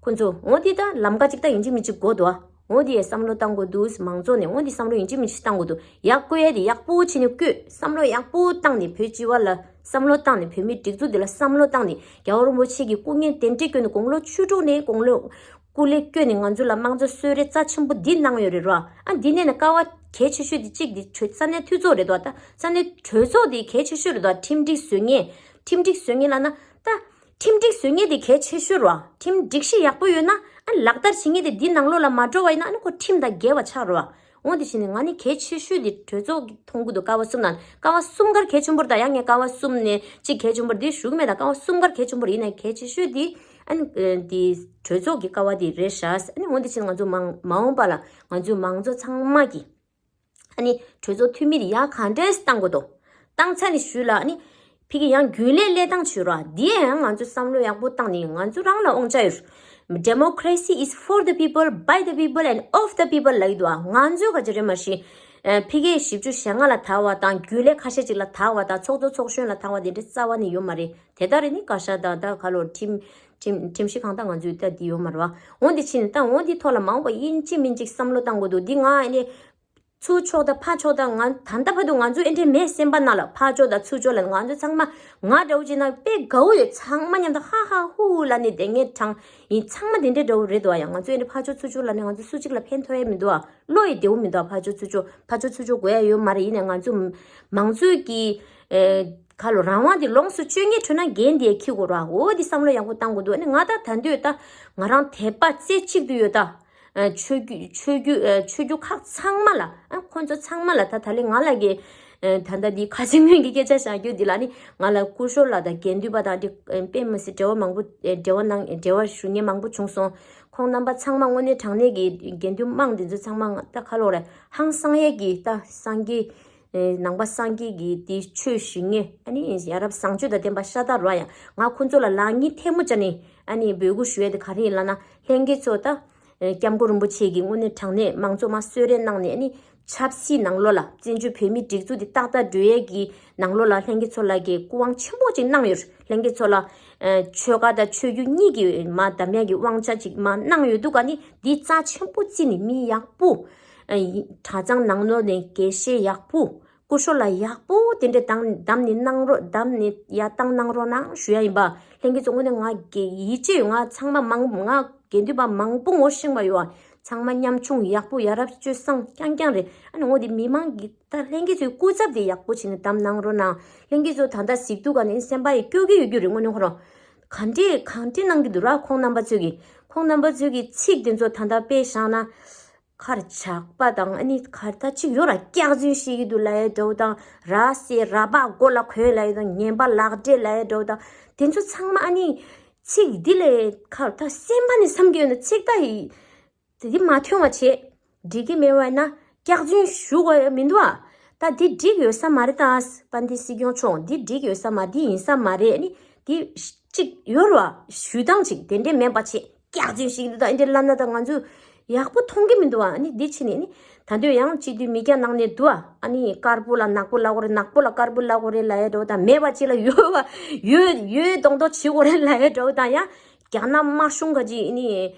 ཁོ་ཚོ་འོ་དེ་ད་ལམ་ཀ་གཅིག་ད་ཡིན་གཅིག་མིན་གཅིག་དགོས་འདུག་འོ་དེ་བསམ་བློ་བཏང་དགོས་འདུག་མང་ཚོགས་ནས་འོ་དེ་བསམ་བློ་ཡིན་གཅིག་མིན་གཅིག་བཏང་དགོས་འདུག་ཡག་བཀོད་ཡ་དེ་ཡག་པོ་བྱས་ནས་བཀོད། བསམ་བློ་ཡག་པོ་བཏང་ནས་བོད་སྤྱི་བ་ལ་བསམ་བློ་བཏང་ནས་བོད་མིའི་སྒྲིག་འཛུགས་དེ་ལ་བསམ་བློ་བཏང་ནས་རྒྱལ་བ་རིན་པོ་ཆེ་གི་སྐུ་ངལ་དེ་འདྲས་བསྐྱོན་ནས་དགུང་ལོ་བཅུ་དྲུག་ནས་དགུང་ལོ་ སྐུ་ལས་བསྐྱོན་ནས་ང་ཚོ་ལ་དམངས་གཙོ་གསོལ་རས་རྩ་ཆེན་པོ་འདི་གནང་ཡོད་རེད་རོ། ཨ་འདི་ནས་ནི་ཀ་བ་གལ་ཆེ་ཤོས་འདི་གཅིག་འདི་གྲོས་ས་གནས་འཐུས་ཚོགས་རེད་དོ། ད་ས་གནས་གྲོས་ཚོགས་འདི་གལ་ཆེ་ཤོས་རེད་དོ། ཁྲིམས་སྒྲིག་བཟོ་མཁན། ཁྲིམས་སྒྲིག་བཟོ་མཁན་ལབ་ན་ད་ཁྲིམས་སྒྲིག་བཟོ་མཁན་དེ་གལ་ཆེ་ཤོས་རེད་བ། ཁྲིམས་སྒྲིག་གཞི་ཡག་པོ་ཡོད་ན་ཨ་ལག་བསྟར་བྱེད་མཁན་དེ་འདི་ནང་ལོགས་ལ་མ་འགྲོ་བ་ཡིན་ན་ཨ་ནི་ཁོ་ཁྲིམས་དང་འགལ་བ་ཆགས་རེད་བ། འོ་འདི་བྱས་ནས་ང་ནི་གལ་ཆེ་ཤོས་དེ་གྲོས་ཚོགས་ཀྱི་མཐོང་གི་འདུག་ཀ་བ་གསུམ་ནང་ཀ་བ་གསུམ་ཀར་གལ་ཆེན་པོ་རེད། ད་ཡང་ངས་ཀ་བ་གསུམ་ནས་གཅིག་གལ་ཆེན་པོ་རེད་དེ་ཞུ་གི་མེད། ད་ཀ་བ་གསུམ་ཀར་གལ་ཆེན་པོ་རེད། ཡིན་ནའི་གལ་ཆེ་ཤོས་དེ་ཨ་ནི་དེ་གྲོས་ཚོགས་ཀྱི་ཀ་བ་དེ་རེད་ཤག་ཨ་ནི་འོ་འདི་བྱས་ནས་ང་ཚོ་མང་མ་འོངས་པ་ལ་ང་ཚོའི་མང་གཙོ་ཚང་མ་གི་ཨ་ནི་གྲོས་ཚོགས་འཐུས་མི་དེ་ཡང་ག་འདྲས་བཏང་དགོས་འདུག་བཏང་ཚར་ནས་ཞུས་ལ་ཨ་ནི་ཕ་གི་ཡང་རྒྱུན་ལས་ལས་སྟངས་བྱོས་རོགས། འདི་ཡང་ང་ཚོ་བསམ་བློ་ཡག་པོ་བཏང་ནས་ང་ཚོ་རང་ལ་དབང་ཆ་ཡོད། Democracy is for the people, by the people and of the people ལབ་ཀྱི་འདུག་ཨ་ང་ཚོའི་ག་ཅི་རེད་མ་གཞི་ཕ་གི་བཞི་བཅུ་ཞེ་ལྔ་ལ་དར་བ་དང་རྒྱུན་ལས་ཁ་ཤས་ཅིག་ལ་དར་བ་དང་ཚོགས་གཙོ་ཚོགས་གཞོན་ལ་དར་བ་དེ་འདྲ་རྩ་བ་ནས་ཡོད་མ་རེད། དེ་ལྟར་རེད་ནི་བཀའ་ཤག་དང་ད་ག་ལོ་ཁྲིམས་ཁྲིམས་ཁྲིམས་གཞི་གང་ལྟར་ང་ཚོའི་ད་འདི་ཡོད་མ་རེད་བ། འོ་འདི་ཕྱིན་ད་འོ་འདི་ཐོག་ལ་མང་བ་ཡིན་གཅིག་མིན་གཅིག་བསམ་བློ་བཏང་དགོས་འདུག་འདི་ང་ཨ་ནི་ཚུར་ཕྱོགས་དང་ཕར་ཕྱོགས་དང་ང་ད་ལྟ་བར་དུ་ང་ཚོ་ཨེ་འདྲའི་མེད་སེམས་པ་ནང་ལ་ཕར་ཕྱོགས་དང་ཚུར་ཕྱོགས་ལ་ང་ཚོ་ཚང་མ་ང་འདྲ་བོ་བྱས་ན་དཔེ་དགའ་བོ་ཡོད། ཚང་མ་མཉམ་དུ་ཧ་ཧ་ཧུ་ཧུ་ལབ་ནས་བསྡད་མཁན་གྲངས་ཡིན། ཚང་མ་དེ་འདྲའི་འདྲ་བོ་རེད་འདུག་ཨ། ཡང་ང་ཚོ་ཨེ་འདྲའི་ཕར་ཕྱོགས་ཚུར་ཕྱོགས་ལབ་ནས་ང་ཚོ་སུ་གཅིག་ལ་ཕན་ཐོགས་ཡས་མི་འདུག་ཨ། བློ་ཡི་བདེ་བོ་མི་འདུག་ཨ། ཕར་ཕྱོགས་ཚུར་ཕྱོགས་ཕར་ཕྱོགས་ཚུར་ཕྱོགས་དགོས་ཡ་ཡོད་མ་རེད། ཡིན་ནའི་ང་ཚོ་མང་གཙོའི་གི་ཨེ་ཁ་ལོ་རང་དབང་དེ་ལོངས་སུ་སྤྱོད་མཁན་ཁྲོད་ན་འགན་དེ་འཁྱེར་དགོས་ར། འོ་དེ་བསམ་བློ་ཡག་པོ་བཏང་དགོས་འདུག་ཨ་ནི་ང་ད་ད་འདོད་ད་ང་རང་དད་པ་རྩེ་གཅིག་ཏུ་ཡོད་ད། ཨ་ཆོས་བརྒྱུད་ཆོས་བརྒྱུད་ཨ་ཆོས་བརྒྱུད་ཁག་ཚང་མ་ལ་ཨ་ཁོང་ཚོ་ཚང་མ་ལ་ད་ད་ལན་ང་ལ་གི་ཨ་ད་ལྟ་འདི་ཁ་སང་སྔོན་གྱི་སྐད་ཆ་བཤད་རྒྱུ་འདི་ལ་ནི་ང་ལ་སྐུ་ཞབས་ལགས་དང་དགེ་འདུན་པ་དང་འདི་ཨ་དཔེ་མི་སྲིད་འབྲེལ་བ་མང་པོ་ཨ་འབྲེལ་བ་གནང་འབྲེལ་བ་ཞུ་མཁན་མང་པོ་བྱུང་སོང་། ཁོང་རྣམ་པ་ཚང་མ་དངོས་གནས་དྲང་གནས་ཀྱི་དགེ་འདུན་དམངས་འདི་ཚོ་ཚང་མ་ད་ཁ་ལོ་རེ་ཧང་སང་ཡས་ཀྱི་ད་སངས་རྒྱས་ཨ་ནང་པ་སངས་རྒྱས་ཀྱི་འདི་ཆོས་ཞུ་མཁན་ཨ་ནི་ཡ་རབས་བཟང་སྤྱོད་དང་ལྡན་པ་ཤ་སྟག་རེད་ཡ། ང་ཁོང་ཚོ་ལ་ལག་གཉིས་ཐལ་མོ་སྦྱར་ནས་ཨ་ནི་འབོད་སྐུལ་ཞུ་ཡས་དེ་ག་རེ་ཡིན་ལབ་ན་ལྷན་རྒྱས་ཚོ་ད། སྐྱབས་མགོན་རིན་པོ་ཆེ་གིས་དངོས་གནས་དྲང་གནས་མང་གཙོ་མ་གསོལ་རས་གནང་ནས་ཨ་ནི་ཆབ་སྲིད་ནང་ལོགས་ལ་བཙན་བྱོལ་བོད་མིའི་སྒྲིག་འཛུགས་འདི་ཏག་ཏག་འགྲོ་ཡས་ཀྱི་ནང་ལོགས་ལ་ལྷན་རྒྱས་ཚོ་ལ་གི་སྐུ་དབང་ཆེན་པོ་ཅིག་གནང་ཡོད། ལྷན་རྒྱས་ཚོ་ལ་ཆོལ་ཁ་དང་ཆོས་བརྒྱུད་གཉིས་ཀྱི་མ་འདམ་ཡས་ཀྱི་དབང་ཆ་ཅིག་མ་གནང་ཡོད་འདུག་ག་ནི་འདི་རྩ་ཆེན་པོ་བརྩིས་ནས་མི་ཡག་པོ་གྲྭ་ཚང་ནང་ལོགས་ནས་དགེ་བཤེས་ཡག་པོ། སྐུ་ཞབས་ལགས་ཡག་པོ་དེ་འདྲ་དང་བདམས་ནས་གནང་རོགས་བདམས་ནས་ཡར་བཏང་གནང་རོགས་གནང་ཞུ་ཡ་ཡིན་པ། ལྷན་རྒྱས་ཚོ་དངོས་གནས་ང་དགེ་ཡིད་ཆེས་ཡོད། ང་ཚང་མ་མང་ང་དགེ་འདུན་པ་མང་པོ་ངོ་ཤེས་པ་ཡོད། ཚང་མ་ཉམ་ཆུང་ཡག་པོ་ཡ་རབས་སྤྱོད་བཟང་རྐྱང་རྐྱང་རེད། ཨ་ནི་འོ་དེ་མི་མང་གི་ད་ལྷན་རྒྱས་ཚོའི་སྐུ་ཚབ་དེ་ཡག་པོ་བྱས་ནས་བདམས་གནང་རོགས་གནང་། ལྷན་རྒྱས་ཚོ་ད་ལྟ་གཟིགས་འདུག་ག་ནི་སེམས་པ་ཡི་སྐྱོ་གི་ཡོད་རྒྱུ་རེད། དངོས་གནས་ཁོ་རང་གང་འདྲས་གང་འདྲས་གནང་གི་འདུག་ར། ཁོང་རྣམ་པ་ཚོས་ཀྱི་ཁོང་རྣམ་པ་ཚོས་ཀྱི་ཚིག་དེ་ཚོ་ད་ལྟ་དཔེ་བཞག་ན། ཁར་ཇག་པ་དང་ཨ་ནི་ཁར་ད་ཅིག་ཡོད་ར་སྐྱག་རྫུན་བཤད་ཀྱི་འདུག་ལབ་ཡ་འདྲ་བོ་དང་ར་སེ་ར་བག་མགོ་ལ་གོན་ལབ་ཡ་དང་ངན་པ་ལག་འབྲེལ་ལབ་ཡ་འདྲ་བོ་དང་དེ་ཚོ་ཚང་མ་ཨ་ནི་ཚིག་འདི་ལས་ཁར་ད་སེམས་པ་ནས་བསམ་གྱི་ཡོད་ན་ཚིག་ད་ཡི་འདི་མ་ཐོན་བ་བྱེད། འགྲིག་གི་མེད་བ་ཡིན་ན་སྐྱག་རྫུན་ཞུ་དགོས་ཡ་མི་འདུག་ཨ། ད་འདི་འགྲིག་ཡོད་ས་མ་རེད་ད། དཔལ་ལྡན་སྲིད་སྐྱོང་མཆོག་འདི་འགྲིག་ཡོད་ས་མ་འདི་ཡིན་ས་མ་རེད་ཨ་ནི་འདི་གཅིག་ཡོད་ར་བ་ཞུ་སྟངས་གཅིག་དེ་འདྲས་མེད་པ་བྱེད། སྐྱག་རྫུན་ཞིག་འདུག་ད་འདི་འདྲ་ལབ་ན་ད་ང་ཚོས་ཡག་པོ་མཐོང་གི་མི་འདུག་ཨ་ནི་འདི་ཕྱིན་ནས་ནི་ད་དུང་ཡང་སྤྱི་འཐུས་མི་སྐྱ་ནང་ནས་འདུག་ཨ། ཨ་ནི་དཀར་པོ་ལ་ནག་པོ་ལབ་དགོས་རེད། ནག་པོ་ལ་དཀར་པོ་ལབ་དགོས་རེད་ལབ་ཡ་འདྲ་བོ་དང་མེད་པ་ཅིག་ལ་ཡོད་པ་ཡོད་ཡོད་མདོག་མདོག་བྱེད་དགོས་རེད་ལབ་ཡ་འདྲ་བོ་དང་ཡང་རྒྱ་ནག་དམར་གཞུང་ག་ཅིག་ནི་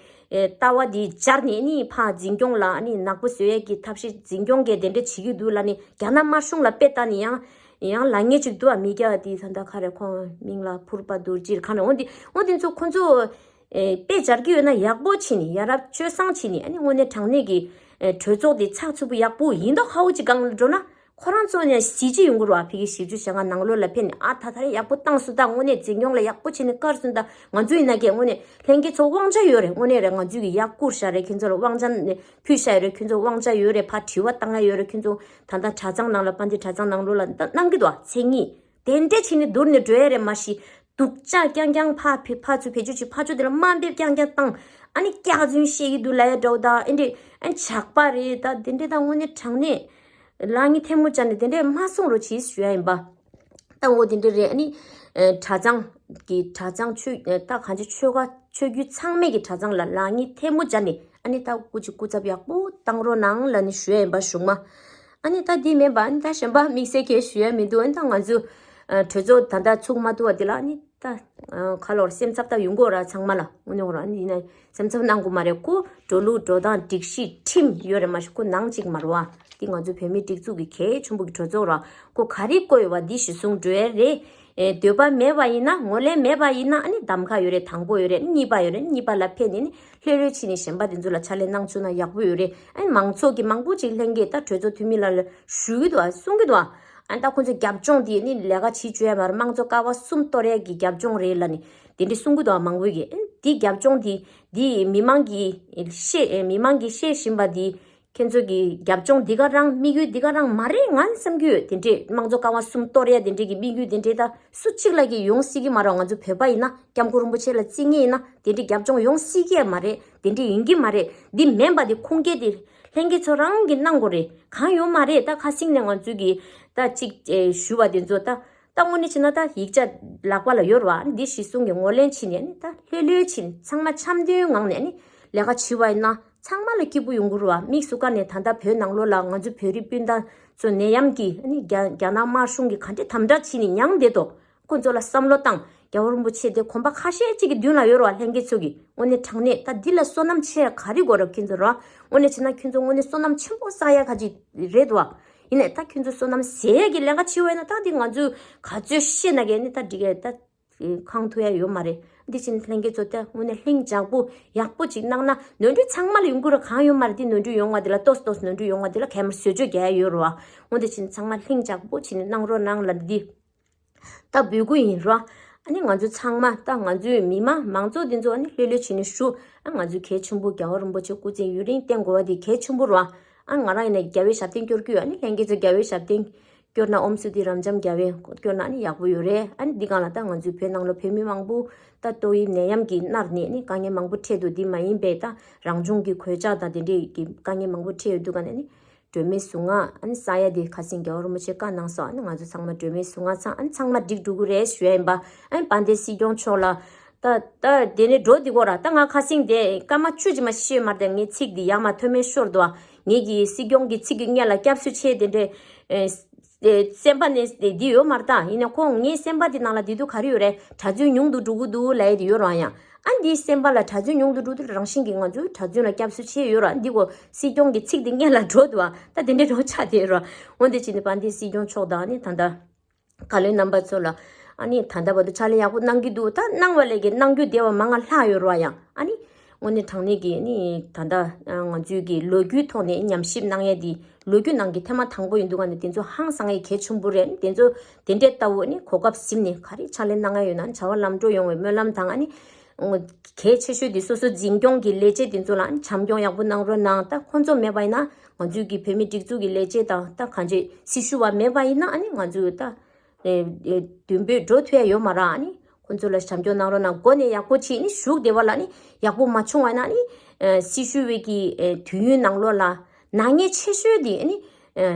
ལྟ་བ་འདི་སྦྱར་ནས་ནི་ཕར་འཛིན་སྐྱོང་ལ་ནི་ནག་པོ་བཟོ་ཡས་ཀྱི་ཐབས་ཤེས་འཛིན་སྐྱོང་གིས་དེ་འདྲ་བྱེད་ཀྱི་འདུག་ལབ་ནི་རྒྱ་ནག་དམར་གཞུང་ལ་དཔེ་ལྟ་ནི་ཡང་ཡང་ལབ་མཁན་ཅིག་འདུག་ཨ། མི་སྐྱ་འདི་ད་ལྟ་ག་རེ་ཁོང་མིང་ལ་ཕུར་པ་རྡོ་རྗེ་ག་རེ་འོ་འདི་འོ་འདི་ཚོ་ཁོང་ཚོ། ཨེ་དཔེ་སྦྱར་གྱི་ཡོད་ན་ཡག་པོ་བྱས་ནས་ཡ་རབས་སྤྱོད་བཟང་བྱས་ནས་ཨ་ནི་དངོས་གནས་དྲང་གནས་ཀྱི་ཨེ་གྲོས་ཚོགས་དེ་ཚགས་ཚུད་པོ་ཡག་པོ་ཡིན་མདོག་ཁ་པོ་ཅིག་སྒང་ལ་འགྲོ་ན་ཁོ་རང་ཚོ་ནས་གཟི་བརྗིད་ཡོང་གི་རེད་བ། ཕ་གི་བཞི་བཅུ་ཞེ་ལྔ་ནང་ལོགས་ལ་ཕེབས་ནས་ཨ་ད་ད་རེས་ཡག་པོ་བཏང་སོང་ད། དངོས་གནས་འཛིན་སྐྱོང་ལ་ཡག་པོ་བྱས་ནས་བཀར་སོང་ད། ང་ཚོ་ཡིན་ན་ཀྱེ་དངོས་གནས་ལྷན་རྒྱས་ཚོ་དབང་ཆ་ཡོད་རེད། དངོས་གནས་རེད། ང་ཚོས་ཀྱི་ཡག་བསྐུར་བཞག་རེད། ཁྱེད་ཚོ་ལ་དབང་ཆ་ནས་ཕུལ་བཞག་ཡོད་རེད། ཁྱེད་ཚོ་དབང་ཆ་ཡོད་རེད། ཕར་དྲི་བ་བཏང་ཡ་ཡོད་རེད། ཁྱེད་ཚོ་ད་ལྟ་གྲྭ་ཚང་ནང་ལ་དཔལ་ལྡན་གྲྭ་ཚང་ནང་ལོགས་ལ་ད་གནང་གི་འདུག་བ། མཚན་ཉིད་དེ་འདྲས་བྱས་ནས་བསྡུར་ནས་འགྲོ་ཡ་རེད་མ་གཞི། སྡུག་ཅག་རྐྱང་རྐྱང་ཕ་ཕི་ཕ་ཚུ་བེད་སྤྱོད་བྱེད། ཕ་ཚུ་དེ་ལ་དམའ་འབེབས་རྐྱང་རྐྱང་བཏང་། ཨ་ནི་སྐྱག་རྫུན་བཤད་ཀྱི་འདུག་ལབ་ཡ་འདྲ་བོ་དང་ཨེ་འདྲས་ཨ་ནི་ཇག་པ་རེད་ད། དེ་འདྲས་ད་དངོས་གནས་དྲང་གནས་ལག་གཉིས་ཐལ་མོ་སྦྱར་ནས་དེ་འདྲས་མ་གསུང་རོགས་གྱིས་ཞུ་ཡ་ཡིན་པ། ད་འོ་དེ་འདྲས་རེད། ཨ་ནི་ཨེ་གྲྭ་ཚང་གི་གྲྭ་ཚང་ཆོས་ཨེ་ད་གང་ཅི་ཆོལ་ཁ་ཆོས་བརྒྱུད་ཚང་མས་ཀྱི་གྲྭ་ཚང་ལ་ལག་གཉིས་ཐལ་མོ་སྦྱར་ནས་ཨ་ནི་ད་སྐུ་མཁྱེན་སྐུ་ཚབ་ཡག་པོ་བཏང་རོགས་གནང་ལབ་ནས་ཞུ་ཡ་ཡིན་པ་གཞུག་མ། ཨ་ནི་ད་འདི་མིན་པ་ཨ་ནི་ད་གཞན་པ་དམིགས་བསལ་གྱི་ཞུ་ཡ་མི་འདུག་ཨ་ནི་ད་ང་ཚོ་ཨ་གྲོས་ཚོགས་ད་ལྟ་ཚུགས་མ་ཐུབ་པ་འདི་ལ་ཨ་ནི་ད་ཨ་ག་ལོར་སེམས་འཚབ་ད་ཡོང་གི་ཡོད་ར། ཚང་མ་ལ་དངོས་གནས་ཁོ་རང་ཨ་ནི་ཡིན་ན་སེམས་འཚབ་གནང་དགོས་མ་རེད། ཁོ་འགྲོ་ལུགས་འགྲོ་སྟངས་སྒྲིག་གཞི་ཁྲིམས་ཡོད་རེད་མ་གཞི་ཁོ་ནང་གཅིག་མ་རེད་བ། འདི་ང་ཚོ་བོད་མིའི་སྒྲིག་འཛུགས་ཀྱི་གལ་ཆེན་པོ་གི་གྲོས་ཚོགས་ར། ཁོ་ག་རེ་བསྐོས་ཡོད་པ་འདི་གཞི་བཟུང་འགྲོ་ཡ་རེད། ཨེ་འདོད་པ་མེད་པ་ཡིན་ན། ངོས་ལེན་མེད་པ་ཡིན་ན། ཨ་ནི་གདམ་ག་ཡོད་རེད། དང་པོ་ཡོད་རེད། གཉིས་པ་ཡོད་རེད། གཉིས་པ་ལ་ཕེབས་ནས་ནི་ལྷོད་ལྷོད་བྱས་ནས་གཞན་པ་དེ་ཚོ་ལ་ཕྱག་ལས་གནང་བཅུག་ན་ཡག་པོ་ཡོད་རེད། ཨ་ནི་མང་ཚོགས་ཀྱི་མང་པོ་ཅིག་ལྷན་རྒྱས་ད་གྲོས་ཚོགས་འཐུས་མི་ལ་ལ་ཞུ་གི་འདུག་ཨ། གསུང་གི་འདུག་ཨ། ཨ་ནི་ད་ཁོང་ཚོ་རྒྱབ་ལྗོངས་དེ་ནི་ལས་ཀ་བྱེད་བཅུག་ཡ་མ་རེད། དམངས་གཙོ་ཀ་བ་གསུམ་གཏོར་ཡ་གི་རྒྱབ་ལྗོངས་རེད་ལབ་ནི་དེ་འདྲའི་གསུང་གི་འདུག་ཨ། མང་པོ་གིས། ཨ་ནི་དེ་རྒྱབ་ལྗོངས་དེ་དེ་མི་མང་གིས་བཤད། མི་མང་གིས་བཤད་བཞིན་པ་དེ། ཁྱེད་ཚོ་གི་རྒྱབ་ལྗོངས་འདི་ག་རང་། དམིགས་ཡུལ་འདི་ག་རང་མ་རེད་ང་བསམ་གྱི་ཡོད། དེ་འདྲས་དམངས་གཙོ་ཀ་བ་གསུམ་གཏོར་ཡ་དེ་འདྲས་ཀྱི་དམིགས་ཡུལ་དེ་འདྲས་ད་སུ་གཅིག་ལ་གི་ཡོང་སྲིད་ཀྱི་མ་རེད། ང་ཚོ་བོད་པ་ཡིན་ན། སྐྱབས་མགོན་རིན་པོ་ཆེ་ལ་བརྩི་མཁན་ཡིན་ན་དེ་འདྲས་རྒྱབ་ལྗོངས་ཡོང་སྲིད་ཀྱི་མ་རེད། དེ་འདྲས་ཡིན་གྱི་མ་རེད། འདི་མིན་པ་དེ་ཁུངས་སྐྱེལ་དེ་ལྷན་རྒྱས་ཚོ་རང་གིས་གནང་དགོས་རེད། གང་ཡོད་མ་རེད། ད་ཁ་སེང་ནས་ང་ཚོས་གི་ད་གཅིག་ཨེ་ཞུ་བ་དེ་ཚོ་ད། ད་དངོས་གནས་བྱས་ན་ད་ཡིག་ཆ་ལག་པ་ལ་ཡོད་རེད་བ། འདི་གཞི་བཟུང་གི་ངོས་ལེན་བྱས་ནས་ནི་ད་ལྷོད་ལྷོད་བྱས་ནས་ཚང་མ་འཆམ་མཐུན་ངང་ནས་ནི་ལས་ཀ་བྱེད་པ་ཡིན་ན་ཚང་མ་ལ་སྐྱིད་པོ་ཡོང་གི་རེད་བ། དམིགས་སུ་བཀར་ནས་ད་ལྟ་བོད་ནང་ལོགས་ལ་ང་ཚོ་བོད་རིགས་སྤུན་ཟླ་ཚོ་ནད་ཡམས་ཀྱིས་ནི་རྒྱ་རྒྱ་ནག་དམར་གཞུང་གིས་ག་འདྲས་དམ་དྲག་བྱས་ནས་མྱངས་བསྡད་དོ། ཁོ་ཚོ་ལ་བསམ་བློ་བཏང་། རྒྱལ་བ་རིན་པོ་ཆེ་དེ་གོམ་པ་ཁ་ཤས་ཅིག་གི་མདུན་ལ་ཡོད་རེད་བ། ལྷན་རྒྱས་ཚོ་གི་དངོས་གནས་དྲང་གནས་ད་འདི་ལ་བསོད་ནམས་ཆེ་ག་རེ་དགོས་རེད། ཁྱོད་ཚོ་ར་དངོས་གནས་བྱས་ན་ཁྱོད་ཚོ་དངོས་གནས་བསོད་ནམས་ཆེན་པོ་བསགས་ཡ་ག་ཅིག་རེད་བ། ཡིན་ནའི་ད་ཁྱོད་ཚོ་བསོད་ནམས་ཟད་ཀྱི་ལས་ཀ་བྱེད་འོས་ན་ད་འདི་ང་ཚོས་ག་ཚོད་བཤད་ན་གས་ནི་ད་འགྲིག་གས་ད་ཁང་ཐུག་ཡ་ཡོད་མ་རེད། འདི་ཕྱིན་ལྷན་རྒྱས་ཚོ་ད་དངོས་གནས་ལྷིང་འཇགས་པོ་ཡག་པོ་ཅིག་གནང་ན་ནོར་འཁྲུལ་ཚང་མ་ལ་ཡོང་གི་རེད། གང་ཡོད་མ་རེད། འདི་ནོར་འཁྲུལ་ཡོང་བ་འདི་ལ་ཏོག་ཙམ་ཏོག་ཙམ་ནོར་འཁྲུལ་ཡོང་བ་འདི་ལ་གས་མར་བཟོ་བཅོས་རྒྱག་ཡ་ཡོད་རེད་བ། འོན་ཏེ་ཕྱིན་ཚང་མ་ལྷིང་འཇགས་པོ་བྱས་ནས་གནང་རོགས་གནང་ལབ་འདི། ད་འབོད་སྐུལ་ཡིན་རོ། ཨ་ནི་ང་ཚོ་ཚང་མ་ད་ང་ཚོའི་མི་མང་མང་ཚོགས་འདི་ཚོ་ཨ་ནི་ལྷོད་ལྷོད་བྱས་ནས་བཞུགས། ཨ་ང་ཚོའི་གལ་ཆེན་པོ་རྒྱལ་བ་རིན་པོ་ཆེ་སྐུ་ཚེ་ཡུན་རིང་བརྟན་དགོས་པ་དེ་གལ་ཆེན་པོ་རོ། ཨ་ང་རང་ཡིན་ན་རྒྱལ་བའི་ཞབས་བརྟན་སྐྱོར་གྱི་ཡོད། ཨ་ནི་ལྷན་རྒྱས་ཚོ་རྒྱལ་བའི་ཞབས་བརྟན་སྐྱོར་ན་ཨོཾ་སྭསྟི་རབ་འབྱམས་རྒྱལ་བས་སྐྱོར་ན་ཨ་ནི་ཡག་པོ་ཡོད་རེད། ཨ་ནི་འདི་སྒང་ལ་ད་ང་ཚོའི་བོད་ནང་ལ་བོད་མི་མང་པོ་ད་ཏོག་དབྱིབས་ནད་ཡམས་ཀྱིས་མནར་ནས་ནི་དཀའ་ངལ་མང་པོ་འཕྲད་འདུག་འདི་མ་ཡིན་པའི་ད་རང་བྱུང་གི་གོད་ཆག་དང་དེ་འདྲའི་གི་དཀའ་ངལ་མང་པོ་འཕྲད་ཡོད་འདུག་ག་ནས་ནི། སྒྲོལ་མའི་གཟུངས་སྔགས་ཨ་ནི་བསགས་ཡ་དེ་ཁ་སང་རྒྱལ་བ་རིན་པོ་ཆེ་བཀའ་གནང་སོང་། ཨ་ནི་ང་ཚོ་ཚང་མ་སྒྲོལ་མའི་གཟུངས་སྔགས་བསགས། ཨ་ནི་ཚང་མ་འགྲིག་འགྲོ་གི་རེད་ཞུ་ཡ་ཡིན་པ། ཨ་ནི་དཔལ་ལྡན་སྲིད་སྐྱོང་མཆོག་ལ་ད་ད་དེ་ནས་འགྲོ་འདི་གོ་ར། ད་ང་ཁ་སང་དེ་སྐར་མ་བཅུ་ཅིག་མ་ཤེས་མ་རེད། ངའི་ཚིག་འདི་ཡར་མར་མཐོ་དམན་ཤོར་འདུག་ངེད་ཀྱི་སྲིད་སྐྱོང་གི་ཚིག་གི་སྔོན་ལ་སྐྱབས་སུ་མཆི་དེ་འདྲའི་ཨེ་སེམས་པ་ནས་འདི་ཡོད་མ་རེད། ད་ཡིན་ན་ཁོང་ངའི་སེམས་པ་དེ་ནང་ལ་བདེ་སྡུག་ག་རེ་ཡོད་རེད། གྲྭ་བཙུན་ཉུང་དུ་འགྲོ་གི་འདུག་ལབ་ཡ་དེ་ཡོད་རང་ཡང་། ཨ་འདིའི་སེམས་པ་ལ་གྲྭ་བཙུན་ཉུང་དུ་འགྲོ་དུས་རང་བཞིན་གྱིས་ང་ཚོས་གྲྭ་བཙུན་ལ་སྐྱབས་སུ་མཆི་ཡོད་ར། འདི་གོ་སྲིད་སྐྱོང་གི་ཚིག་འདི་སྔོན་ལ་འགྲོ་འདུག་ཨ། ད་དེ་འདྲའི་རོ་ཆགས་བསྡད་ར། འོན་ཏེ་ཕྱིན་ནི་དཔལ་ལྡན་སྲིད་སྐྱོང་མཆོག་དང་ནི་ད་ལྟ་བཀའ་བློན་རྣམ་པ་ཚོ་ལ་ཨ་ནི་ད་ལྟ་བར་དུ་ཕྱག་ལས་ཡག་པོ་གནང་གི་འདུག་ད་གནང་བ་ལས་ཀྱི་གནང་རྒྱུ་བདེ་བ་མང་ང་ལྷག་ཡོད་ར་ཡང་། ཨ་ནི་དངོས་གནས་དྲང་གནས་ཀྱི་ནི་ད་ལྟ་ང་ཚོའི་གི་ལོ་རྒྱུས་ཐོག་ནས་ཉམས་ཞིབ་གནང་ཡས་འདི། ལོ་རྒྱུས་ནང་གི་ཐེངས་མ་དང་པོ་ཡིན་འདུག་ག་ནི་དེ་ཚོ་ཧང་སང་ཡས་གལ་ཆེན་པོ་རེད། དེ་ཚོ་དེ་འདྲའི་ལྟ་བུ་ནི་གོ་སྐབས་ཟིན་ནས་ག་རེ་ཕྱག་ལས་གནང་ཡ་ཡོད་ན་བྱ་བ་ལམ་འགྲོ་ཡོང་བའི་སྨོན་ལམ་དང་། ཨ་ནི་གལ་ཆེ་ཤོས་དེ་སོ་སོ་འཛིན་སྐྱོང་གི་ལས་བྱེད་དེ་ཚོ་ལ་ཨ་ནི་བྱམས་སྐྱོང་ཡག་པོ་གནང་རོགས་གནང་། ད་ཁོང་ཚོ་མེད་པ་ཡིན་ན་ང་ཚོའི་གི་བོད་མི་སྒྲིག་འཛུགས་ཀྱི་ལས་བྱེད་དང་ད་གང་ཅི་སྲི་ཞུ་བ་མེད་པ་ཡིན་ན་ཨ་ནི་ང་ཚོས་ད་ཨེ་ཨེ་མདུན་སྤོས་འགྲོ་ཐུབ་ཡ་ཡོད་མ་རེད། ཨ་ནི་ཁོང་ཚོ་ལ་བྱམས་སྐྱོང་གནང་རོགས་གནང་། འགོ་ནས་ཡག་པོ་བྱས་ནི་བཞུགས་བསྡད་པ་ལ་ནི་ཡག་པོ་མ་བྱུང་བ་ཡིན་ན་ནི་ཨེ་སྲི་ཞུ་བའི་གི་ཨེ་དུས་ཡུན་ནང་ལོགས་ལ་ནག་ཉེས་ཆེ་ཤོས་དེ་ནི་ཨེ་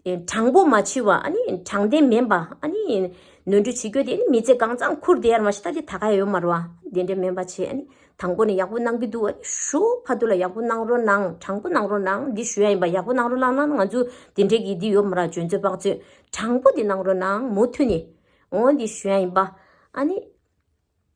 ཨེ་དྲང་པོ་མ་བྱས་པ། ཨ་ནི་དྲང་བདེན་མིན་པ། ཨ་ནི་ནོར་འཁྲུལ་བྱེད་རྒྱུ་དེ་ནི་མི་ཚེ་གང་ཚང་ཁུར་བསྡད་ཡ་མ་གཞི་ད་དེ་ད་ག་ཡོད་མ་རེད་བ། དེ་འདྲ་མིན་པ་བྱས། ཨ་ནི་དང་པོ་ནས་ཡག་པོ་གནང་གི་འདུག་ཨ་ནི་ཞུ་བར་དུ་ལ་ཡག་པོ་གནང་རོགས་གནང་། དྲང་པོ་གནང་རོགས་གནང་འདི་ཞུ་ཡ་ཡིན་པ། ཡག་པོ་གནང་རོགས་གནང་ན་ང་ཚོ་དེ་འདྲའི་གི་འདི་ཡོད་མ་རེད། འཇོན་ཚོད་དཔག་ཚོད་དྲང་པོ་དེ་གནང་རོགས་གནང་། མུ་མཐུད་ནས་འོ་འདི་ཞུ་ཡ་ཡིན་པ། ཨ་ནི།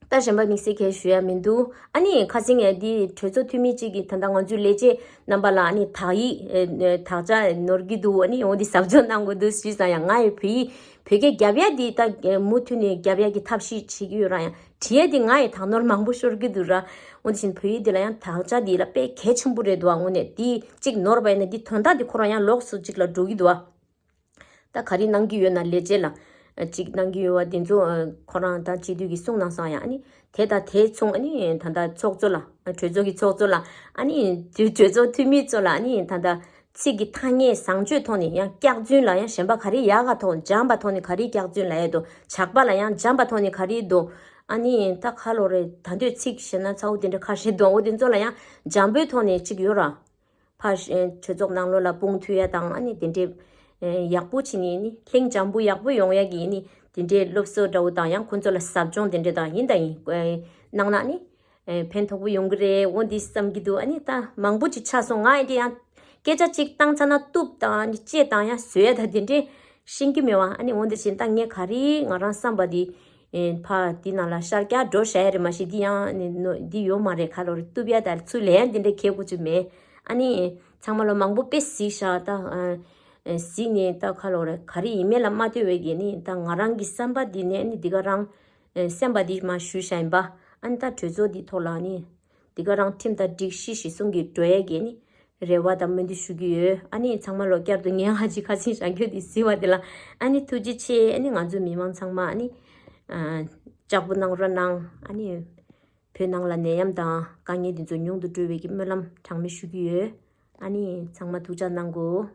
ད་གཞན་པ་དམིགས་བསལ་གལ་ཞུ་ཡ་མི་འདུག་ཨ་ནི་ཁ་སང་ངས་འདི་གྲོས་ཚོགས་འཐུས་མི་གཅིག་གིས་ད་ལྟ་ང་ཚོའི་ལས་བྱེད་རྣམ་པ་ལ་ཨ་ནི་དག་ཡིག་ཨེ་ཨེ་དག་ཆ་ནོར་གྱི་འདུག་ཨ་ནི་འོ་འདི་གཟབ་མཆོར་གནང་དགོས་འདུག་ཞུས་ཙང་ཡང་ང་ཡི་བོད་ཡིག་བོད་སྐད་རྒྱབ་ཡ་འདི་ད་མུ་མཐུད་ནས་རྒྱབ་ཡ་གི་ཐབས་ཤེས་བྱེད་ཀྱི་ཡོད་ར། ཡང་བྲིས་ཡ་འདི་ང་ཡི་དག་ནོར་མང་པོ་ཤོར་གྱི་འདུག་ར། འོ་འདི་བཞིན་བོད་ཡིག་འདི་ལ་ཡང་དག་ཆ་འདི་ལ་དཔེ་གལ་ཆེན་པོ་རེད་འདུག་ཨ་དངོས་གནས་འདི་གཅིག་ནོར་བ་ཡིན་ན་འདི་དོན་དག་འདི་ཁོ་རང་ཡང་ལོགས་སུ་གཅིག་ལ་འགྲོ་གི་འདུག་ཨ། ད་ག་རེ་གནང་གི་ཡོད་ན་ལས་བྱེད་ལ་ཅིག་གནང་གི་ཡོད་པ་དེ་ཚོ་ཁོ་རང་ད་སྤྱི་འཐུས་ཀྱིས་གསུངས་གནང་སོང་ཡ། ཨ་ནི་དེ་དང་དེ་མཚུངས་ཨ་ནི་ད་ལྟ་ཚོགས་གཙོ་ལ་གྲོས་ཚོགས་ཀྱི་ཚོགས་གཙོ་ལ་ཨ་ནི་དུས་གྲོས་ཚོགས་འཐུས་མི་ཚོ་ལ་ཨ་ནི་ད་ལྟ་ཚིག་གི་ཐ་སྙད་བཟང་སྤྱོད་ཐོག་ནས་ཡང་སྐྱག་རྫུན་ལ་ཡང་གཞན་པ་ག་རེ་ཡག་ག་ཐོག་འཇམ་པ་ཐོག་ནས་ག་རེ་སྐྱག་རྫུན་ལ་ཡ་དོ། ཇག་པ་ལ་ཡང་འཇམ་པ་ཐོག་ནས་ག་རེ་དོ། ཨ་ནི་ད་ཁ་ལོ་རེ་ད་འདོད་ཚིག་བཤད་ན་ཚ་བོ་དེ་འདྲ་ཁ་ཤས་དོ། འོ་དེ་ཚོ་ལ་ཡང་འཇམ་པོའི་ཐོག་ནས་ཅིག་ཡོད་ར། ཕར་གྲོས་ཚོགས་ནང་ལོགས་ལ་སྤུངས་ཐུབ་ཡ་དང་ཨ་ནི་དེ་འདྲའི་ཡག་པོ་བྱས་ནས་ནི་ལྷིང་འཇམ་པོ་ཡག་པོ་ཡོང་ཡ་གི་ནི་དེ་འདྲའི་སློབ་གསོ་འདྲ་བོ་དང་ཡང་ཁོང་ཚོ་ལ་ཟབ་སྦྱོང་དེ་འདྲ་དང་ཡིན་དང་ཡིན་གནང་ན་ནི་ཕན་ཐོགས་པོ་ཡོང་གི་རེད། འོ་འདི་བསམ་གྱི་འདུག་ཨ་ནི་ད་མང་པོ་ཅིག་ཆགས་སོང་། ང་ཨེ་འདྲ་ཡང་སྐད་ཆ་ཅིག་བཏང་ཚར་ན་གཏུབ་དང་ཨ་ནི་བཅད་དང་ཡང་བཟོ་ཡ་ད་དེ་འདྲའི་ཤེས་ཀྱི་མེད་བ། ཨ་ནི་འོ་འདི་བཞིན་ད་ངས་ག་རེ་ང་རང་བསམ་པ་འདི། ཨེ་ཕ་འདི་ནང་ལ་ཤར་རྒྱག་འགྲོ་བྱ་ཡ་རེད། མ་གཞི་འདི་ཡང་ནི་ནོ་འདི་ཡོད་མ་རེད། ཁ་ལོ་རེ་གཏུབ་ཡ་དང་ཚུར་ལེན་ཡ་འདི་འདྲ་གལ་དགོས་ཅིག་མེད། ཨ་ནི་ཚང་མ་ལོ་མང་པོ་དཔེ་གཟིགས་ཤག་ད་ཨ་ གཟིགས་ནས་ད་ཁ་ལོ་རེ་ག་རེ་ཡིན་མེད་ལ་མ་ལྟོས་པའི་གི་ནི་ད་ང་རང་གི་བསམ་པ་འདི་ནས་ནི་འདི་ག་རང་སེམས་པ་འདི་མ་ཞུ་བྱ་ཡིན་པ། ཨ་ནི་ད་གྲོས་ཚོགས་འདི་ཐོག་ལ་ནི་འདི་ག་རང་ཁྲིམས་དང་སྒྲིག་གཞི་གཞི་བཟུང་གི་འགྲོ་ཡས་གི་ནི་རེ་བ་དང་སྨོན་འདུན་ཞུ་གི་ཡོད། ཨ་ནི་ཚང་མ་ལོ་བསྐྱར་དུ་ངས་ཧ་ཅི་ཁ་སིང་རང་སྐྱོད་འདི་གཟིགས་པ་འདི་ལ་ཨ་ནི་ཐུགས་རྗེ་ཆེ། ཨ་ནི་ང་ཚོ་མི་མང་ཚང་མ་ཨ་ནི་ལྕགས་པོ་གནང་རོགས་གནང་། ཨ་ནི་བོད་ནང་ལ་ནད་ཡམས་དང་དཀའ་ངལ་འདི་ཚོ་ཉུང་དུ་འགྲོ་བའི་གི་སྨོན་ལམ་གྲངས་མེད་ཞུ་གི་ཡོད། ཨ་ནི་ཚང་མ་ཐུགས་ཅག་གནང་གོ།